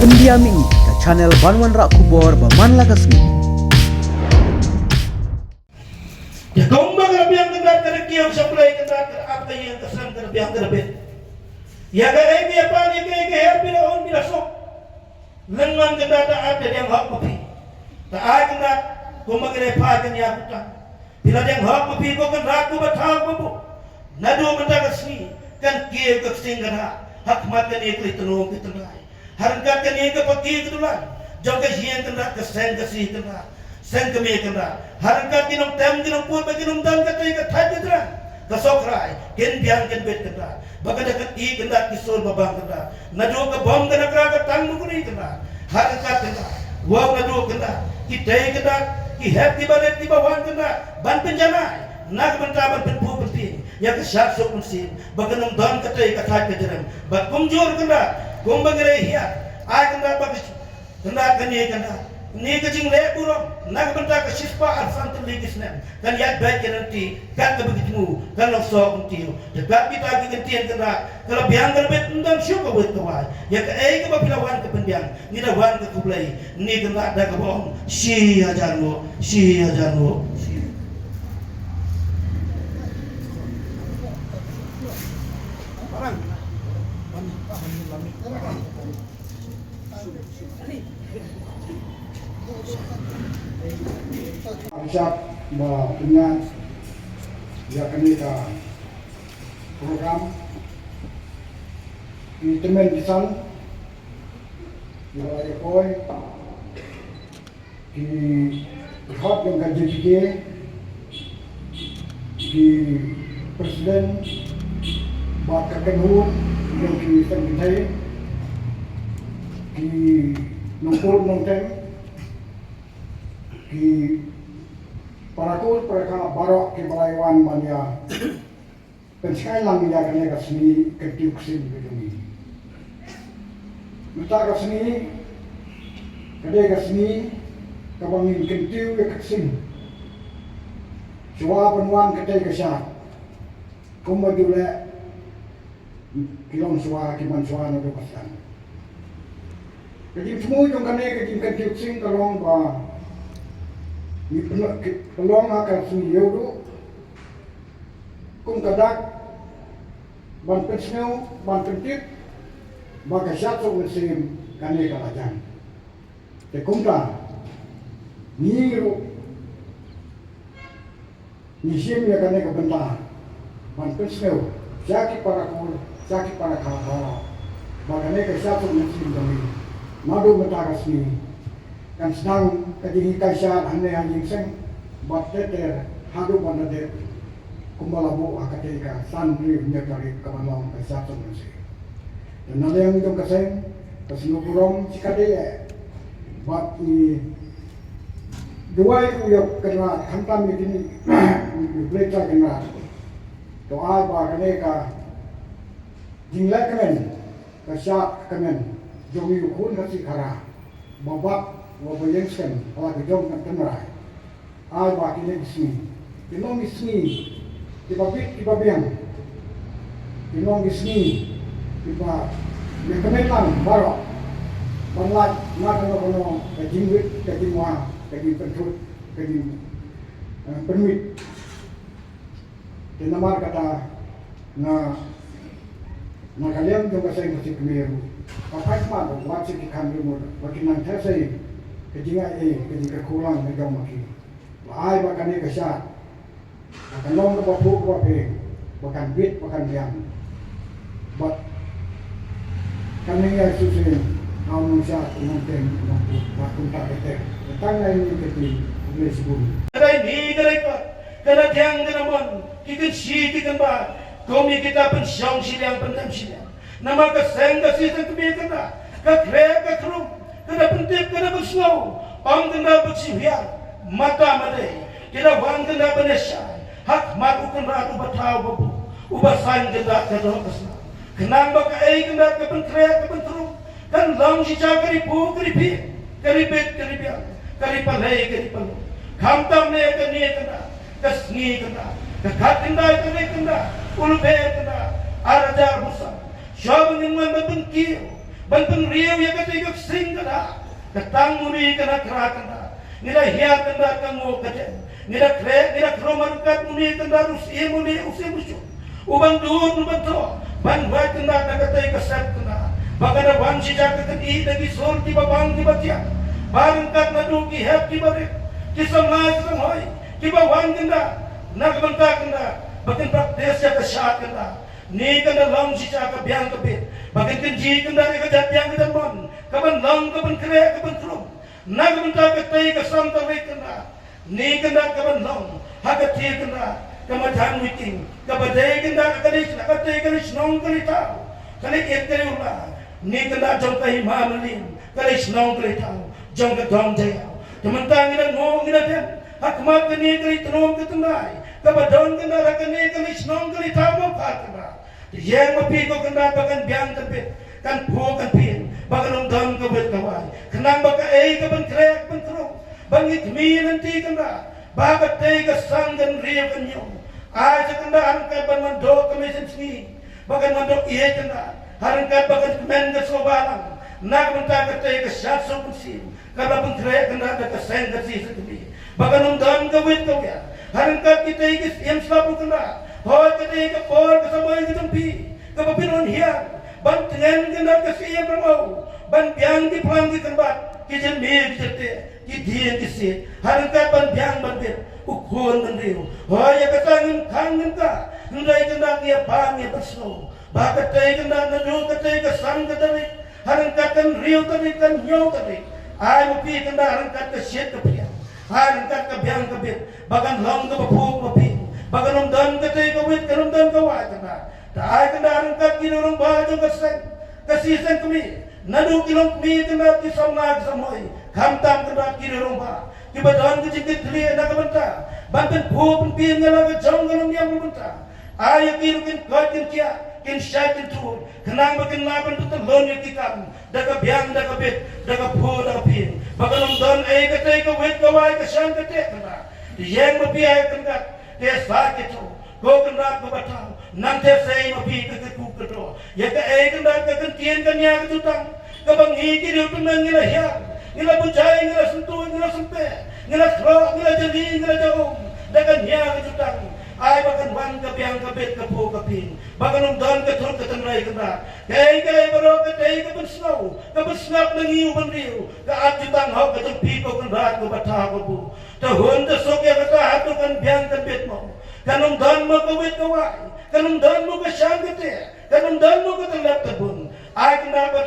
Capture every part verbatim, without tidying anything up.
Pyndiam ïa ngi ka channel ban wanrah khubor ba man la ka sngi. Te kumba ka la biang Kynrad ka da kiew sha Blei Kynrad ka da ap ka ïing ka sem ka da biang ka da bit. Ïa kaei ka ïapan ïa kaei ka her phi la hun phi la suk. Lyngngan Kynrad da ap da dang hok ma phi. Da ai Kynrad kumba ka dei pha kan ïa kutang. Phi la dang hok ma phi ko Kynrad ko ba thaw ko bu. Naduh mynta ka sngi kan kiew ka ksing ka da ha khmat kane ka lei tnum ka tynrai. Ha ryngkat kane ka paki ka dulan jong ka ïing Kynrad ka seng ka si Kynrad. Seng kmie Kynrad. Ha ryngkat ki nongtem ki nongput bad ki nongdon ka tei ka thait ka jrang ka sokrai kin biang kin bit Kynrad. Ba ka da ka i Kynrad ki sur ba bang Kynrad. Naduh ka bom ka nakra ka tang ba kuri Kynrad. Ha ryngkat Kynrad. Wow naduh Kynrad. Ki tei Kynrad. Ki hep ki barit ki ba wan Kynrad. Ban pynjanai. Na ka bynta ban pynphu pynphi ïa ka shad suk mynsiem ba kan ym don ka tei ka thait ka jrem. Bad kumjuh Kynrad kumba ngi la hiar ai Kynrad ba ka Kynrad kane Kynrad kane ka jingleh burom na ka bynta ka shispah arphew san tylli ki snem kan ïaid beit ïaid lynti kat kaba ki thmu kan long soh kumtiew. Te kat kita ki kyntien Kynrad ka la biang ka la beit ym don shuh ka wit ka wai. Ïa kaei kaba phi la wan ka pynbiang ngi da wan ka khublei. Ngi Kynrad da kaba ong shi hajar nguh shi hajar nguh. Arshad ba pynïaid ïa kane ka program. Ki tymmen ki san ki ba la ïakoi, ki hot jong ka J P K, ki president bad ka kynhun jong ki seng kynthei, ki nongput nongtem, ki para kur para kha baroh ki ba la wan ban ïa pynshai lang ïa kane ka sngi kyntiew ksing ka jong ngi. Mynta ka sngi ka dei ka sngi kaba ngin kyntiew ïa ka ksing. Shuwa ban wan ka tei ka shad kumba ju leh ki longshuwa ki manshuwa naduh ka stang. Ka jingthmu jong kane ka jingkyntiew ksing ka long ba ngi pynlong ka long ha ka sngi ïewduh kum ka dak ban pynsngew ban pyntip ba ka shad suk mynsiem kane ka la jan. Te kumta ngi ruh ngi shim ïa kane ka bynta ban pynsngew sha ki para kur sha ki para kha ba kane ka shad suk mynsiem jong ngi naduh mynta ka sngi kan sdang ka jinghikai shad hangne ha Ïing Seng bad ter ter haduh ban da dep kumba la buh ha katei ka san hynriew hynñiew tarik ka ban long ka shad suk mynsiem. Te na liang jong ka seng ka sngewburom shikatdei eh bad ngi duwai ruh ïa u Kynrad khamtam ïa kine u Blei Trai Kynrad. To ai ba kane ka jingleh kmen ka shad kmen jong ngi u khun Khasi Khara ba bat wa ba ïeng skhem ha la ka jong ka tynrai. Ai ba kine ki sngi kin long ki sngi kiba bit kiba biang, kin long ki sngi kiba ïakmen lang baroh ban lait na kano kano ka jingwit ka jingwa ka jingpynthut ka jing eh, pynwit. Te namar kata nga na ka liang jong ka seng Khasi Khmer ruh ka phai khmat ruh wat sha ki khan jong ngi ba kin nang tha sei ka jingai ei ka jingkyrkhu lang ka jong ma ki. Ba ai ba kane ka shad ba kan long kaba phuh kaba pyrshah ba kan bit ba kan biang. Bad kan ïa shisien ha u nongshad u nongtem u nongput bad kumta kata. Tang na ïa ka ktien U Blei shibun. Ka dei ni ka dei ka, ka na thiang ka na mon, ki kynshi ki kynba, kum ïa kita pynshong shiliang pyndem shiliang. Namar ka seng ka shisien kmie ka na ka khreh ka khrum, ka na pyntip ka na pynsngew, ym ka na pynshiwiar. Mata made ki la wan ka na ban ïashai ha khmat u Kynrad uba thaw uba buh uba saiñ ka na ka doh ka snam. Khnang ba kaei ka na ka pynkhreh ka pynkhrum kan long shisha ka ri phuh ka ri phieng, ka ri bit ka ri biang, ka ri palei ka ri palung. Khamtam ne kane ka na ka sngi ka na ka khatkhyndai ka ne ka na u Lber ka na ar hajar arphew san. Shuwa ba ngin wan ban pynkiew Ban pynriew ïa katei ka ksing kynda, ka tang muni kynda, kra kynda. Ngi da hiar kynda ka nguh ka dem. Ngi da khreh, ngi da khrum ryngkat muni kynda, u syiem muni, u syiem u shun. U ban dur, u ban thoh, ban wad kynda da katei ka sep kynda. Ba ka da wan shisha ka kynda da ki sur kiba bang kiba thiang. Ba ryngkat naduh ki hep kiba rit, ki samla ki samhoi, kiba wan kynda na ka bynta kynda ba kin practice ïa ka shad kynda. Ni kan da long shisha ka biang ka bit ba kan kynji kynda ïa ka jait biang ka jait mon, ka ban long, ka ban khreh, ka ban khrum. Na ka bynta katei ka san tarik kynda, ni kynda ka ban long ha ka thir kynda, ka madan meeting, kaba dei kynda ka dei shnong, ka dei ka dei shnong ka dei thaw, ka dei ïeit ka dei u la. Ni kynda jong ka hima mylliem, ka dei shnong ka dei thaw jong ka dong jaiaw. Te mynta ngi da nguh, ngi da dem ha khmat kane ka dei tnum ka tyndai, kaba don kynda ha kane ka dei shnong ka dei thaw Mawphar kynda. Ïeng ma phi ko Kynrad ba kan biang kan bit, kan phuh kan phieng, ba kan ym don kawei kawei. Khnang ba kaei ka ban khreh ban khrum, ba ngi khmih lynti Kynrad, ba katei ka san kan riew kan ñiew. Ai sa Kynrad ryngkat ban wan doh ka mynsiem sngi, ba kan wan doh ïeit Kynrad, ha ryngkat ba kan kmen ka sngewbha lang na ka bynta katei ka shad suk mynsiem. Kaba pynkhreh Kynrad da ka seng ka shisien kmie, ba kan ym don ka wit ka wiar ha ryngkat kitei ki syiem slap ruh Kynrad. Hooid, katei ka por ka samoi ka jong phi kaba phin wan hiar ban tngen Kynrad ka syiem Ramew, ban biang ki phlang ki kynbat, ki jingmih ki jingteh, ki dieng ki siej, ha ryngkat ban biang ban bit u khun bynriew. Hooid, ïa kata ngim khang ngim kah, hynrei Kynrad ngi ïa pan ngi ïa pynsngew ba katei Kynrad naduh katei ka san ka tarik, ha ryngkat ka hynriew tarik, ka hynñiew tarik, ai ma phi Kynrad ha ryngkat ka shit ka phiang, ha ryngkat ka biang ka bit, ba kan long kaba phuh kaba phieng, ba kan ym don katei ka wit, kan ym don ka wai Kynrad. Te ai Kynrad ha ryngkat ki rangbah jong ka seng, ka shisien kmie, naduh ki longkmie Kynrad, ki samla ki samhoi, khamtam Kynrad ki rangbah kiba don ka jingkitkhlieh na ka bynta ban pynphuh pynphieng ïa la ka jong ka longñiam ka bynta. Ai ïa ki ruh kin koit kin khiah, kin shait kin thur, khnang ba kin lah ban pyntylun ïa ki kam da ka biang da ka bit, da ka phuh da ka phieng, ba kan ym don ei katei ka wit ka wai ka shan ka teh Kynrad. Te ïeng ma phi ai Kynrad, te sa ki thaw, ko Kynrad ko ba thaw, nang te sei ma phi ka ka ku ka doh. Ïa kaei Kynrad ka kyntien ka nia ka jutang, kaba ngi ki riew tymmen ngi la hiar, ngi la bujai, ngi la syntuid, ngi la sympe, ngi la khroh, ngi la jali, ngi la jaum da ka nia ka jutang. Ai ba kan wan ka biang ka bit, ka phuh ka phieng, ba kan ym don ka thut ka tynrai Kynrad. Kaei kaei baroh katei ka pynsngew, ka pynsngap na ngi u bynriew, ka ap jutang hok ka jong phi ko Kynrad ko ba thaw ko bu. Te hun te suk ïa kata hato kan biang kan bit mo? Kan ym don mo ka wit ka wai, kan ym don mo ka shan ka teh, kan ym don mo ka tyllep ka bun? Ai Kynrad ba,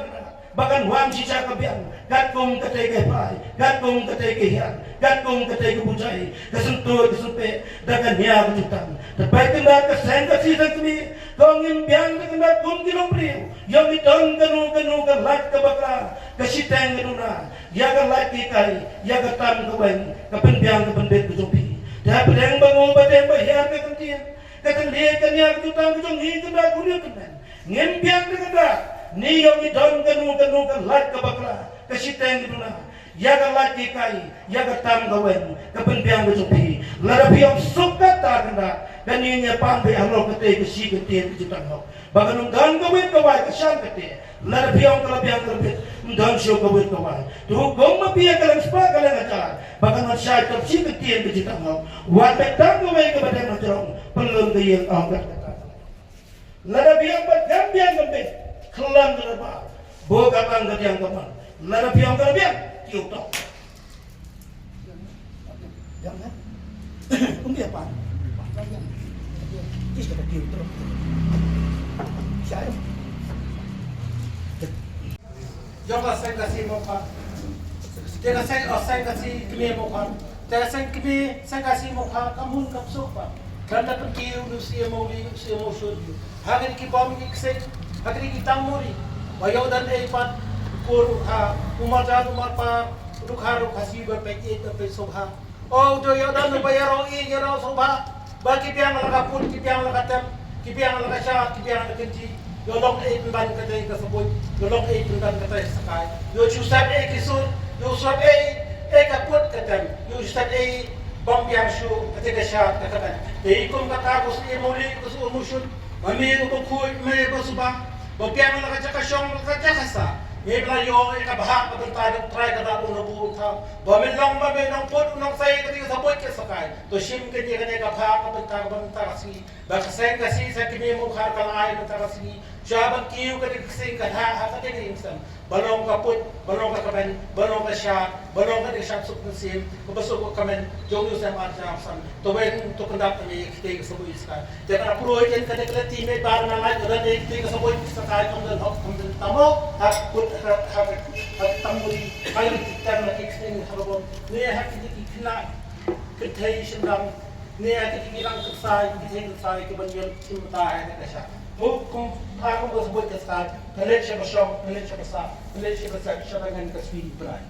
ba kan wan shisha ka biang katkum katei ka phai, katkum katei ka hiar, katkum katei ka bujai, ka syntuid ka sympe da ka nia ka jutang. Te peit Kynrad ka seng ka shisien kmie, ko ngim biang te Kynrad kum ki longbriew, ïoh ngi don kano kano ka lait ka bakla, ka shiteng ka duna, ïa ka lait ki kai, ïa ka tam ka weng, ka pynbiang ka pynbit ka jong phi. Te hapdeng ba ngo ba deng ba hiar ka kyntien, ka kyntien ka nia ka jutang ka jong ngi Kynrad u riew tymmen, ngim biang te Kynrad, ngi ïoh ngi don kano kano ka lait ka bakla, ka shiteng ka duna, ïa ka lait ki kai, ïa ka tam ka weng, ka pynbiang ka jong phi. Lada phi ong suk kata Kynrad, kane ngi pan beit halor katei ka shi kyntien ka jutang hok. Ba kan ym don ka wit ka wai ka shan ka teh. Lada phi ong ka la biang ka la bit, ym don shuh ka wit ka wai. Te hukum ma phi ïa ka leng spah ka leng hajar, ba kan wan shai top shi kyntien ka jutang hok. Wat beit tang kawei kaba dang na jrong, pynlong ka ïing ong kat kata. Lada phi ong ba kan biang ka bit, khlem ka la ba, bo ka bang ka diang ka man. Lada phi ong ka la biang, kiew tok. Jangan. Kum dia pan. Is kata piu terus. Siapa? Jong ka seng Khasi Mawphar. Te ka seng, oh, seng Khasi Kmie Mawphar. Te ka seng Kmie, seng Khasi Mawphar, kam hun kam suk pat. Kan da pynkiew u Syiem Mawlieh, u Syiem Mawshun. Ha kine ki bym ki kseng, ha kine ki tang muri. Ba ïoh don ei pat, kur ha, u marjan, u marpa, ruh ha, ruh ha, si ba peit ïeit, ba peit sngewbha. O, to ïoh don ba ïaroh ïeit ïaroh sngewbha. Ba ki biang la ka put, ki biang la ka tem, ki biang la ka shad, ki biang la ka kynji. Ïoh long ei pynban katei ka sabuit, ïoh long ei pynban katei ka sakai. Ïoh shu sep ei ki sur, ïoh sep ei, ei ka put ka tem. Ïoh sep ei bym biang shuh katei ka shad ka kmen. Te i kum kata ko Syiem Mawlieh ko Syiem Mawshun. Ma me ko Bakhuid, me ko Suba. Ba biang la ka jaka shong, la ka jaka sah. Ngim la ïoh ïa ka bhah ka bynta jong U Trai ka dap u nongbuh u nongthaw. Ba men long, ba men nongput u nongsei ka dei ka sabuit ka sakai. To shim kane, kane ka bhah ka bynta, ka bynta ka sngi. Ba ka seng ka sngi sa kane mo khar ka lai bynta ka sngi. Sha ban kiew ka dei ka seng ka dhah ha ka dei ka ïing sem. Ba long ka put, ba long ka kmen, ba long ka shad, ba long ka dei ka shad suk mynsiem, ka ba suk ka kmen jong u sem ar jam sam. To wen to pyndap kane ka dei ka sabuit ka sakai. Te ka pyroi ken kane ka lynti me bar na lai ka dei ka dei ka sabuit ka sakai, kam don hok kam don tamo. Ha put ha ha ha tamo di ha lynti tem na ki seng ha robot. Ne ha ki ki kna. Kynthei shynrang ne ha ki ki rang kynsai, kynthei kynsai ki ban ïoh shim bynta ha ka sha. Mo kum ha kum ka sabuit ka sakai, ka leit sha ba shong, ka leit sha ba sah, ka leit sha ba sah, sha ba ngan ka sui brai.